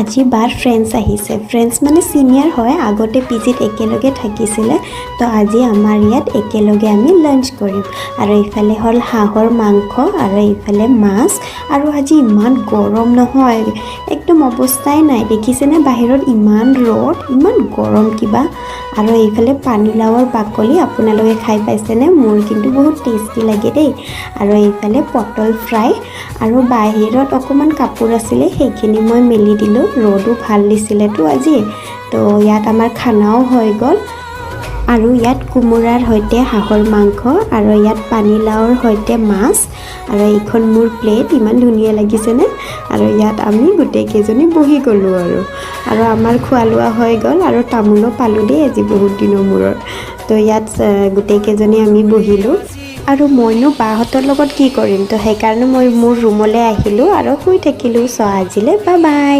আজি বাৰ ফ্ৰেণ্ডছ আহিছে। ফ্ৰেণ্ডছ মানে ছিনিয়ৰ হয়, আগতে পিজিত একেলগে থাকিছিলে। তো আজি আমাৰ ইয়াত একেলগে আমি লাঞ্চ কৰিম। আৰু এইফালে হ'ল হাঁহৰ মাংস আৰু এইফালে মাছ। আৰু আজি ইমান গৰম নহয়, একদম অৱস্থাই নাই। দেখিছেনে বাহিৰত ইমান ৰ'দ, ইমান গৰম কিবা। আৰু এইফালে পানীলাওৰ বাকলি, আপোনালোকে খাই পাইছেনে? মোৰ কিন্তু বহুত টেষ্টি লাগে দেই। আৰু এইফালে পটল ফ্ৰাই। আৰু বাহিৰত অকণমান কাপোৰ আছিলে, সেইখিনি মই মেলি দিলোঁ। ৰ'দো ভাল দিছিলেতো আজি। তো ইয়াত আমাৰ খানাও হৈ গ'ল। আৰু ইয়াত কোমোৰাৰ সৈতে হাঁহৰ মাংস আৰু ইয়াত পানীলাওৰ সৈতে মাছ। আৰু এইখন মোৰ প্লেট, ইমান ধুনীয়া লাগিছেনে? আৰু ইয়াত আমি গোটেইকেইজনী বহি গ'লোঁ আৰু আৰু আমাৰ খোৱা লোৱা হৈ গ'ল। আৰু তামোলো পালোঁ দেই আজি বহুত দিনৰ মূৰত। তো ইয়াত গোটেইকেইজনী আমি বহিলোঁ। আৰু মইনো বাহঁতৰ লগত কি কৰিম? তো সেইকাৰণে মই মোৰ ৰুমলৈ আহিলোঁ আৰু শুই থাকিলোঁ। চ' আজিলৈ বাই বাই।